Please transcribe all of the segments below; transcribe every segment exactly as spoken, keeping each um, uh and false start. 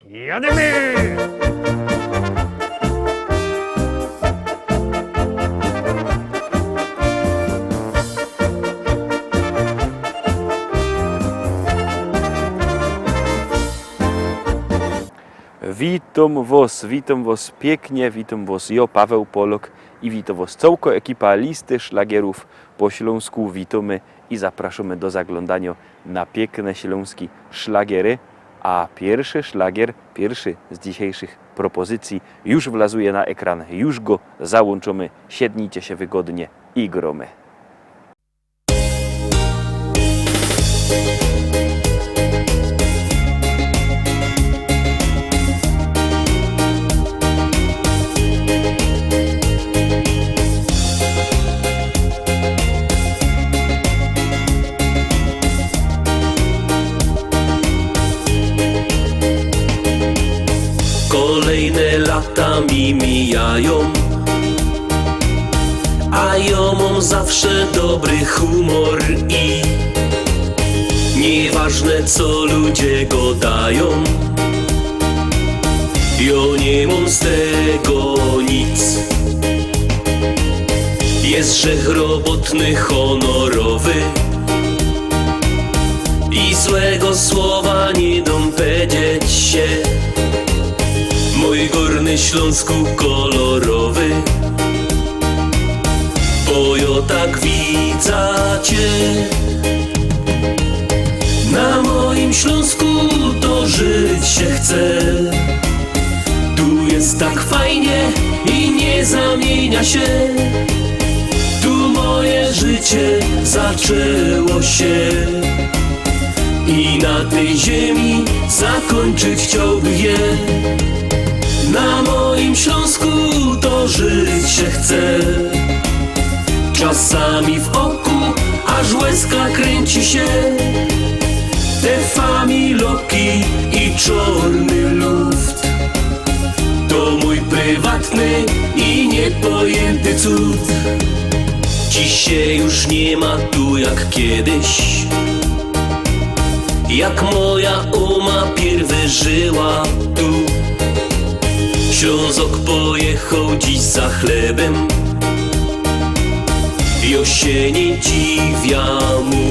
Jadymy! Witōm wos, witōm wos piyknie, witōm wos, jo, Paweł Polok i witōm wos cołko ekipa Listy Szlagierōw po ślōnsku. Witōmy i zapraszōmy do zaglōndaniŏ na piykne ślōnske szlagiery. A piyrszy szlagier, piyrszy z dzisiejszych propozycyji już wlazuje na ekran, już go załōnczōmy. Siednijcie sie wygodnie i grōmy. Kolejne lata mi mijajōm, a jo mōm zawsze dobry humor i nieważne, co ludzie godajōm, jo niy mōm z tego nic. Jest żech robotny, honorowy i złego słowa niy dōm powiedzieć sie. Mōj gōrny Ślōnsku kolorowy, bo jo tak widza cie. Na mojim Ślōnsku to żyć sie chce. Tu jest tak fajnie i niy zamiynia sie. Tu moje życie zaczło sie i na tyj ziemi zakōńczyć chciołbych je. Na mojim Ślōnsku to żyć sie chce. Czasami w oku aż łezka krynci sie. Te familoki i czŏrny luft to mōj prywatny i niypojynty cud. Dziś sie już niy ma tu jak kiedyś, jak moja ōma pierwy żyła tu. Ślōnzok pojechoł dziś za chlebym, jo sie niy dziwia mu.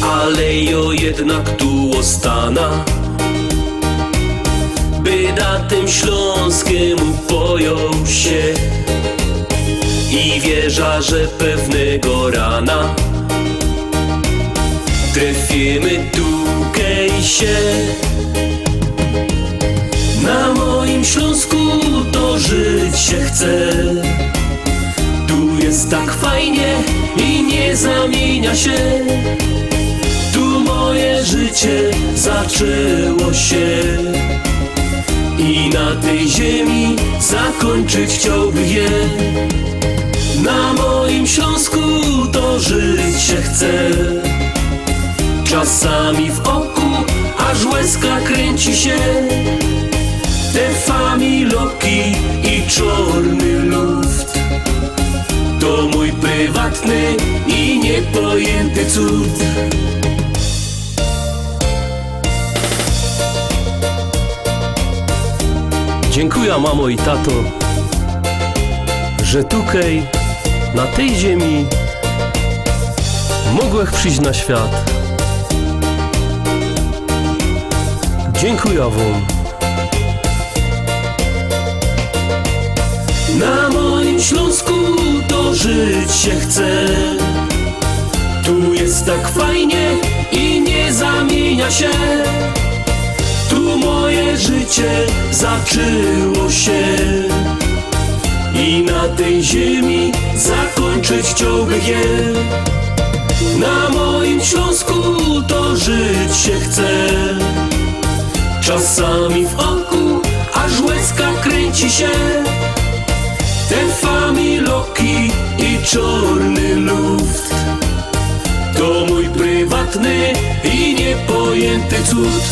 Ale jo jednak tu ôstana, by da tym Ślōnskym upojoł sie. I wierza, że pewnego rana trefiymy tukej sie. Na mojim Ślōnsku to żyć sie chce. Tu jest tak fajnie i niy zamiynia sie. Tu moje życie zaczło sie i na tyj ziemi zakōńczyć chciołbych je. Na mojim Ślōnsku to żyć sie chce. Czasami w oku aż łezka krynci sie. Te familoki i czŏrny luft to mōj prywatny i niypojynty cud. Dziynkuja, mamo i tato, że tukej, na tyj ziemi, mogłech prziś na świat. Dziynkuja wōm. Na mojim Ślōnsku to żyć sie chce. Tu jest tak fajnie i niy zamiynia sie. Tu moje życie zaczło sie i na tyj ziemi zakōńczyć chciołbych je. Na mojim Ślōnsku to żyć sie chce. Czasami w oku aż łezka krynci sie. Te familoki i czŏrny luft to mōj prywatny i niypojynty cud.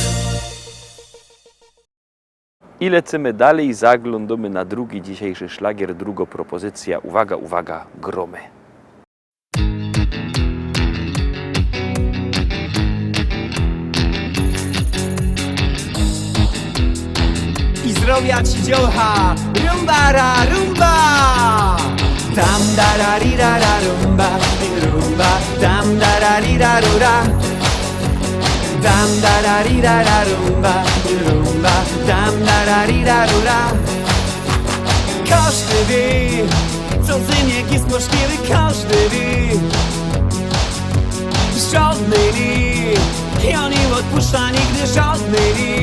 I lecymy dalij, zaglōndōmy na drugi dzisiejszy szlagier, drugŏ propozycyjŏ. Uwaga, uwaga, grōmy. Robić dziołcha, rumba ra rumba. Dam da ra ri ra ra rumba, rumba, dam da ra ri ra ru ra. Dam da ra ri ra ra rumba, rumba, dam da ra ri ra ru ra. Kożdy wiy, co zynek je możliwy, kożdy wiy. Żodnyj li, jŏ niy ôdpuszczã nigdy żodnyj li.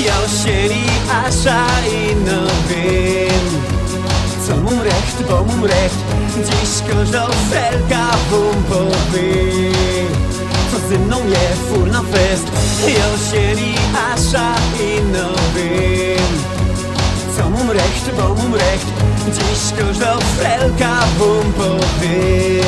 Jŏ sie li Asza i niy wiym, co mōm recht, bo mōm recht. Dziś kożdŏ felka wōm powiy, co zy mnōm je furna fest. Jŏ sie li Asza i niy wiym, co mōm recht, bo mōm recht. Dziś kożdŏ felka wōm powiy,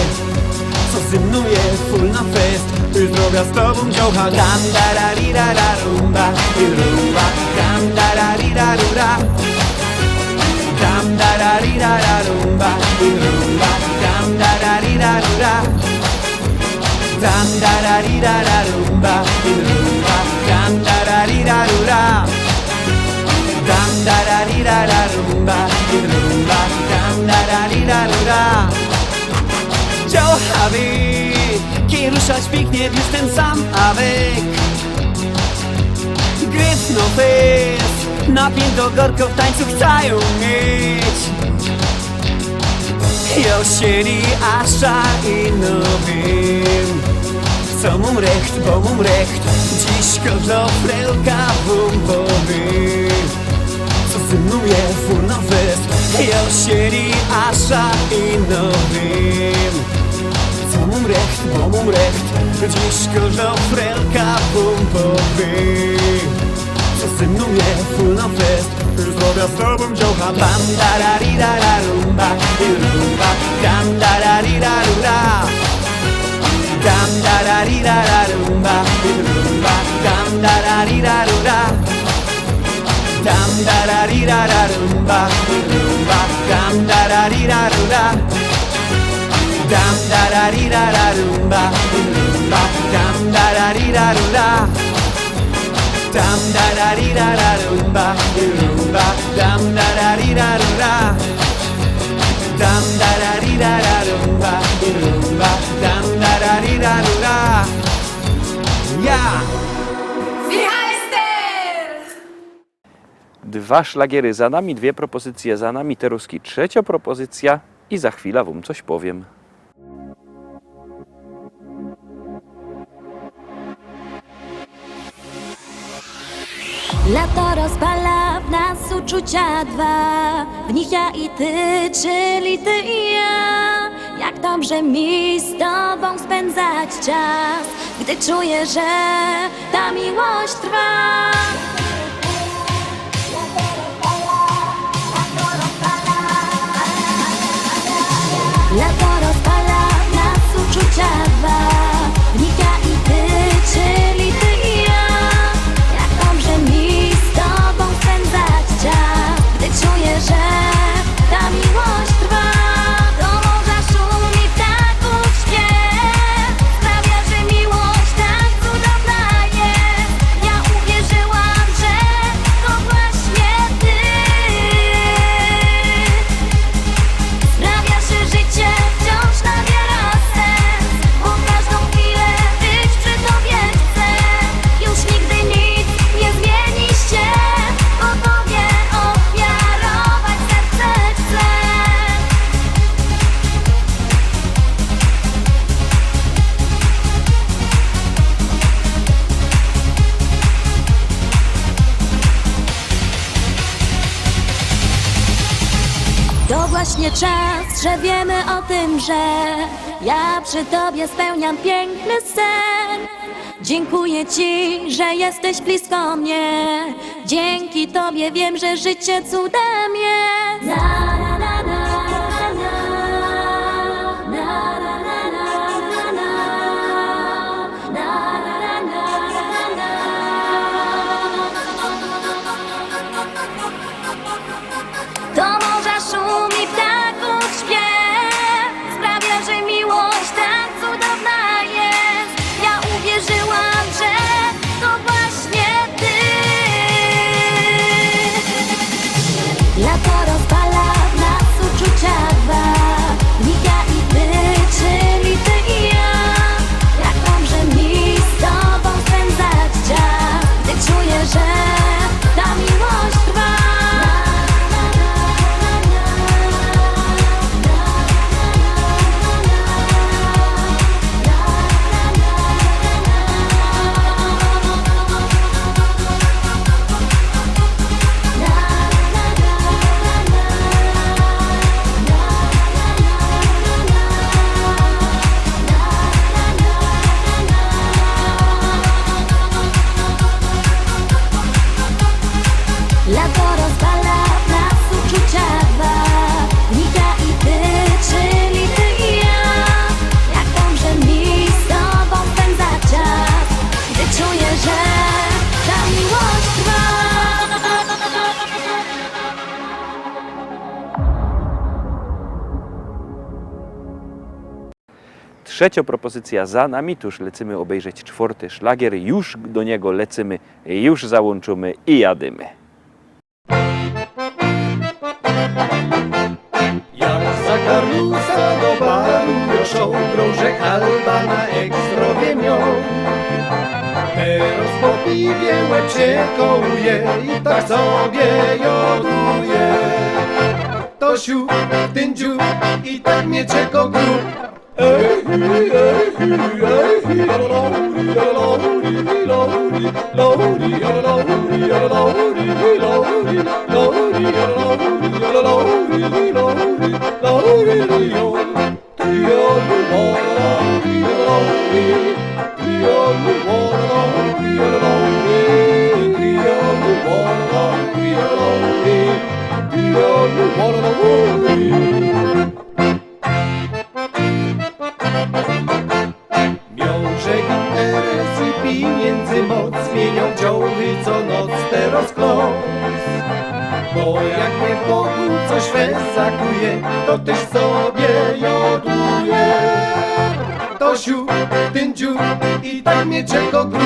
co zy mnōm je furna fest. Już zrobiã z tobōm dziołcha. Dam da ra ri ra ra rumba, i rumba, dam da ra ri ra ru ra. Dam da ra ri ra ra rumba, i rumba, dam da ra ri ra ru ra. Dam da ra ri ra ra rumba, i rumba, dam da ra ri ra ru ra. Dam da ra ri ra ra rumba, i rumba, dam da ra ri ra ru ra. Dziołcha wiy, kej ruszać piyknie, już tyn sam awek. Gryfno fest, napińto gorko, w tańcu chcã jã mieć. Jŏ sie li Asza i niy wiym, co mōm recht, bo mōm recht. Dziś kożdŏ felka wōm powiy, co zy mnōm je furna fest. Jŏ sie li Asza i niy wiym, co mōm recht, bo mōm recht. Dziś kożdŏ felka wōm powiy, co zy mnōm je furna fest. Już zrobiã z tobōm dziołcha. Bam da ra ri ra ra rumba, i rumba, dam da ra ri ra ru ra. Dam da ra ri ra ra rumba, i rumba, dam da ra ri ra ru ra. Dam da ra ri ra ra rumba, i rumba, dam da ra ri ra ru ra. Dam da ra ri ra ra rumba, i rumba, dam da ra ri ra ru ra. Dam da ra ri ra ra rumba, i rumba, dam da ra ri ra ru ra. Dam da ra ri ra ra rumba, i rumba, dam da ra ri ra ru ra. Ja! Wichajster! Dwa szlagiery za nami, dwie propozycje za nami, terŏz trzeciŏ propozycjŏ i za chwila wōm coś powiym. Lato rozpala w nas uczucia dwa, w nich ja i ty, czyli ty i ja. Jak dobrze mi z tobą spędzać czas, gdy czuję, że ta miłość trwa. Lato rozpala w nas uczucia dwa, w nich ja i ty, czyli ty i ja. Jak dobrze mi z tobą spędzać czas, gdy czuję, że ta miłość trwa. Do morza szumi ptaków śpiew sprawia, że miłość tak cudowna jest. Ja uwierzyłam, że to właśnie ty sprawiasz, że życie wciąż nabiera sens, bo każdą chwilę być przy tobie chcę. Już nigdy nic nie zmieni się, bo tobie ofiarować serce chcę. To właśnie czas, że wiemy o tym, że ja przy tobie spełniam piękny sen. Dziękuję ci, że jesteś blisko mnie. Dzięki tobie wiem, że życie cudem jest. Na, na, na, na, na, na. Do morza szumi ptaków śpiew sprawia, że miłość tak cudowna jest. Ja uwierzyłam, że to właśnie ty Trzecio propozycyjo za nami, tuż lecymy ôbejrzeć czworty szlagier, już do niego lecymy, już załōnczōmy i jadymy. Jak za Karlusa do baru jo szoł, grożek Alba na ekstrowie mioł. Teroz po piwie łeb sie kołuje i tak sobie joduje. To siu, tyn dziu i tak mie czeko grub. Mioł żech interes i piniyndy moc, zmiynioł dziołchy co noc, teroz klos. Bo jak mie w boku coś fest zakuje, to tyż sobie joduje. To siu, tyn dziu i tak mie czeko grub.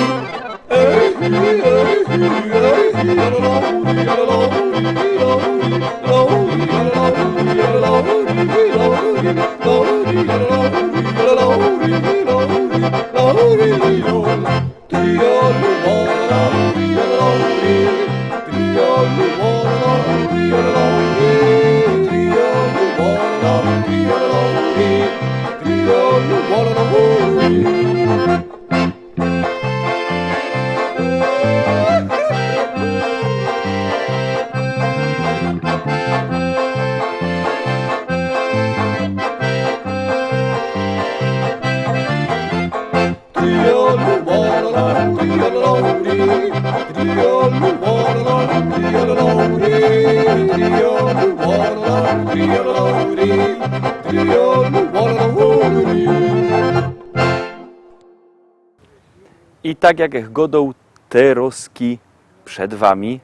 I tak jak godoł, terozki przed wami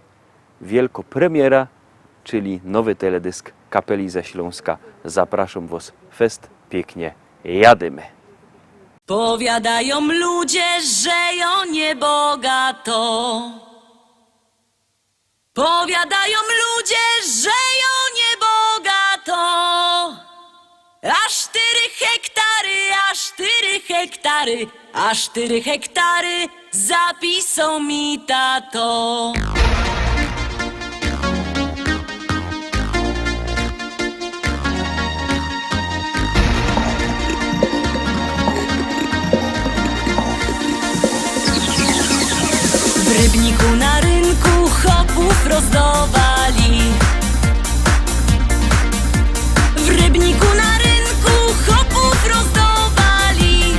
wielko premiera, czyli nowy teledysk Kapeli ze Ślōnska. Zapraszōm wos fest piyknie, jadymy. Powiadajōm ludzie, że jo niybogato. Powiadajōm ludzie, że jo niybogato. A sztyry hektary, a sztyry hektary, a sztyry hektary zapisoł mi tato. W Rybniku na rynku chopōw rozdowali. W Rybniku na rynku chopōw rozdowali.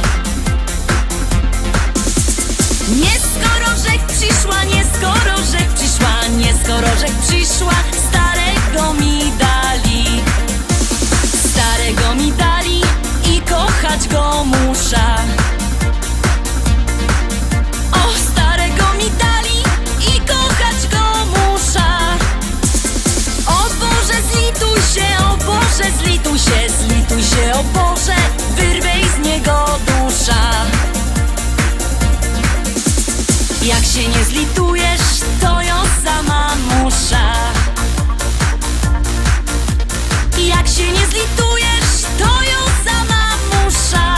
Niy skoro żech prziszła, niy skoro żech prziszła, niy skoro żech prziszła, starego mi dali. Starego mi dali i kochać go musza. O, starego mi dali i kochać go musza. O Boże, zlituj sie, o Boże, zlituj sie, zlituj sie, o Boże, wyrwej z niego dusza. Jak sie niy zlitujesz, to jo sama musza. Jak sie niy zlitujesz, to jo sama musza.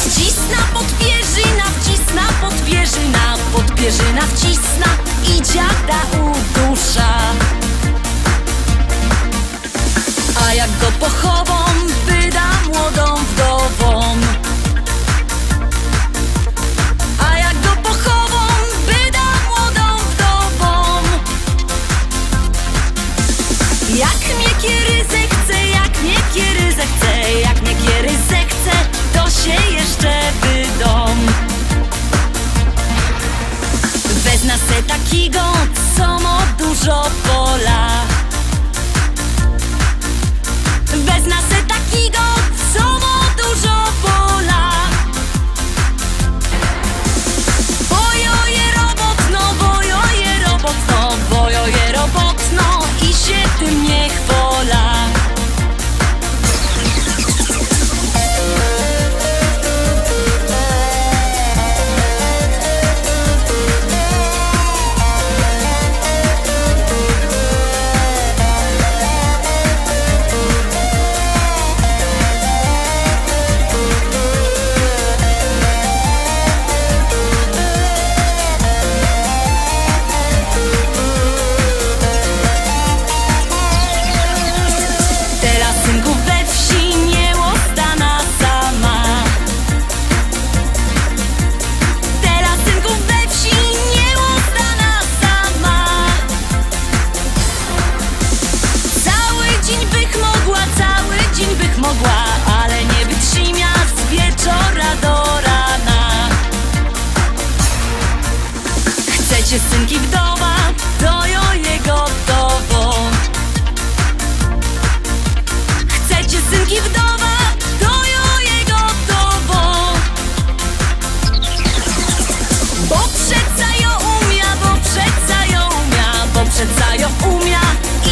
Wcisna pod pierzyna, wcisna pod pierzyna, pod pierzyna wcisna i dziada udusza. A jak go pochowōm, byda młodōm wdowōm. A jak go pochowōm, byda młodōm wdowōm. Jak mie kiery zechce, jak mie kiery zechce, jak mie kiery zechce, to sie jeszcze wydōm. Wezna se takigo, co mo dużo pola. Wezna se takigo, co mo dużo pola. Bo jo je robotno, bo jo je robotno, bo jo je robotno i sie tym niy chwola. Synki wdowa, to jo je gotowo. Chcecie synki wdowa, to jo je gotowo. Bo przeca jo umia, bo przeca jo umia, bo przeca jo umia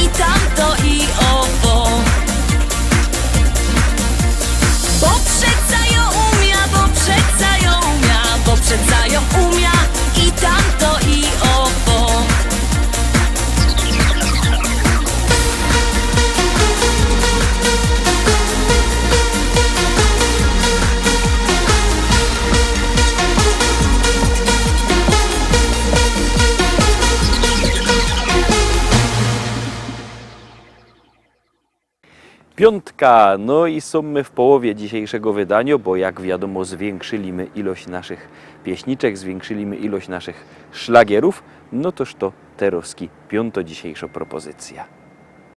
i tamto i owo. Bo przeca jo umia, bo przeca jo umia, bo przeca jo umia i tamto i owo. Piōntka, no i sōm my w połowie dzisiejszego wydaniŏ, bo jak wiadōmo, zwiynkszyli my ilość naszych pieśniczek, zwiynkszyli my ilość naszych szlagierōw, no toż to terŏzki piōnto dzisiejszŏ propozycyjŏ.